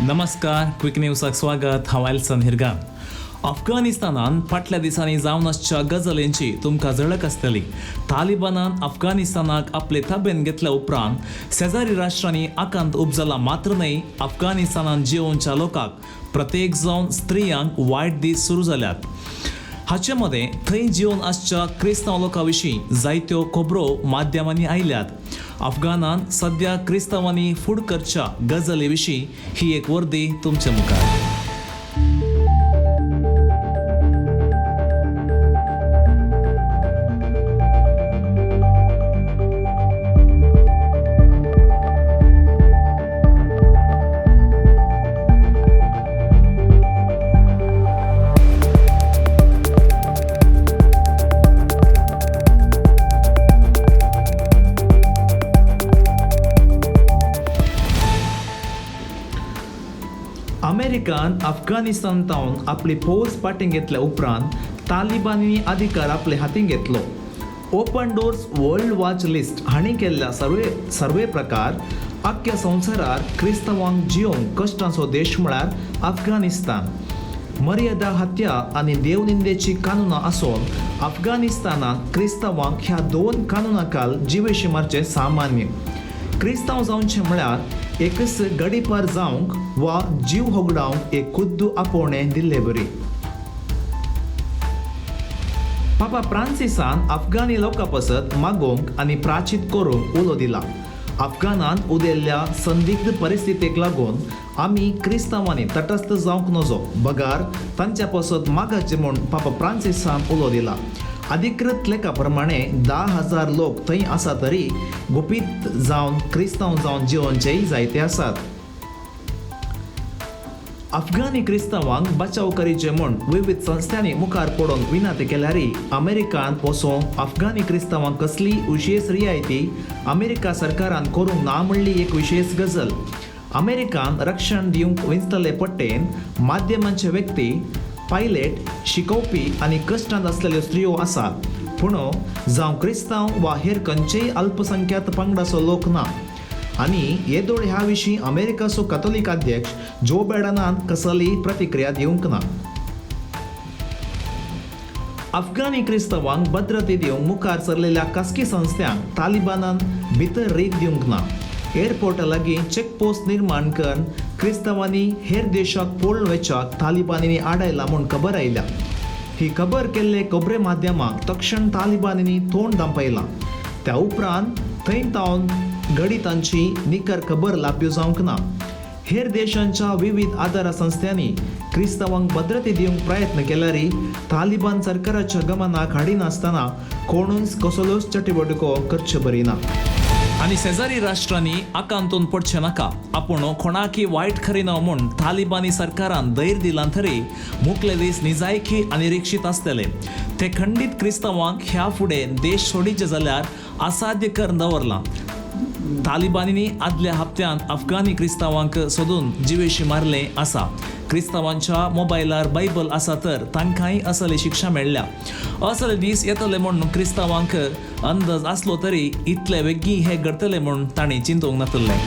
नमस्कार, क्विक न्यूजाक स्वागत. हांव एल्सन हिरगान. अफगाणिस्तानान फाटल्या दिसांनी जावन आसच्या गजालींची तुमकां झळक आसतली. तालिबानान अफगाणिस्तानाक आपले ताब्यान घेतल्या उपरांत शेजारी राष्ट्रांनी आकांत उपजला मात्र न्हय, अफगाणिस्तानान जिवनच्या लोकांक प्रत्येक जावन स्त्रियांक वायट दीस सुरू जाल्यात. हाचे मदें थंय जिवन आसच्या क्रिस्तांव लोकां विशीं जायत्यो खबरो माध्यमांनी आयल्यात. अफगाणान सद्या क्रिस्तांवांनी फूड करच्या गजाली विशीं ही एक वर्दी तुमच्या मुखार. अमेरिकान अफगाणिस्तान तावन आपली फौज फाटीं घेतल्या उपरांत तालिबानी अधिकार आपले हातीन घेतलो. Open doors world watch list हांणी केल्ल्या सर्वे प्रकार आख्ख्या संवसारार क्रिस्तांवांक जियोंक कश्टांचो देश म्हळ्यार अफगाणिस्तान. मर्यादा हत्या आनी देवनिंदेची कानुनां आसून अफगाणिस्तानांत क्रिस्तांवांक ह्या दोन कानुनां खाल जिवेशी मारचें सामान्य. क्रिस्तांव जावचें म्हळ्यार एकच गडीपार जावंक वा जीव होगडावंक एक खुद्द आपोवणें दिल्ले बरी. पापा फ्रांसिसान अफगाणी लोकां पासत मागोवंक आनी प्राचीत करूंक उलो दिला. अफगाणांत उदेल्ल्या संदिग्ध परिस्थितीक लागून आमी क्रिस्तांवांनी तटस्थ जावंक नजो, बगार तांच्या पासत मागाचें म्हूण पापा फ्रांसिसान उलो दिला. अधिकृत लेखा प्रमाणे 10,000 लोक थंय आसा तरी गुपीत जावन क्रिस्तांव जावन जिवनचेय जायते आसात. अफगाणी क्रिस्तांवांक बचाव करीचे म्हूण विविध संस्थांनी मुखार पडून विनंती केल्यार अमेरिकान वचून अफगाणी क्रिस्तांवांक कसली विशेष रियायती अमेरिका सरकारान करूंक ना म्हणली एक विशेष गजल. अमेरिकान रक्षण दिवंक विंचतले पट्टेन माध्यमांचे व्यक्ती, पायलट, शिकोवपी आनी कश्टांत आसलेल्यो स्त्रियो आसात, पूण जावं क्रिस्तांव वा हेर खंयचेय अल्पसंख्यात पंगडाचो लोक ना. आनी येदोळ ह्या विशीं अमेरिकाचो कथोलीक अध्यक्ष जो बायडनान कसली प्रतिक्रिया दिवंक ना. अफगाणी क्रिस्तांवांक भद्रते दिवंक मुखार सरलेल्या खासगी संस्थांक तालिबानान भितर रीत दिवंक ना. एअरपोर्टा लागीं चेकपोस्ट निर्माण करून क्रिस्तांवांनी हेर देशाक पळून वचपाक तालिबानींनी आडायला म्हूण खबर आयल्या. ही खबर केल्ले खबरे माध्यमांक तक्षण तालिबानींनी तोंड दांपयलां. त्या उपरांत थंय तावन घडी तांची निकर खबर लाभ्यो जावंक ना. हेर देशांच्या विविध आदारा संस्थांनी क्रिस्तांवांक भद्रते दिवंक प्रयत्न केल्यार तालिबान सरकाराच्या गमनाक हाडिनासतना कोणूच कसलोच चटवटको करचे बरी ना. आनी शेजारी राष्ट्रांनी आकांतून पडचें नाका, आपूण कोणाकी वायट करिना म्हूण तालिबानी सरकारान धैर्य दिलां तरी मुखले दीस निजायकी आनी रिक्षीत आसतले. ते खंडीत क्रिस्तांवांक ह्या फुडें देश सोडीचे जाल्यार असाध्य करून दवरलां. तालिबानींनी आदल्या हप्त्यांत अफगाणी क्रिस्तांवांक सोदून जिवेशी मारलें आसा. क्रिस्तांवांच्या मोबायलार बायबल आसा तर तांकांय असली शिक्षा मेळ्ळ्या. असले दीस येतले म्हूण क्रिस्तांवांक अंदाज आसलो तरी इतले वेगीं हे घडतले म्हूण तांणी चिंतूंक नातलें.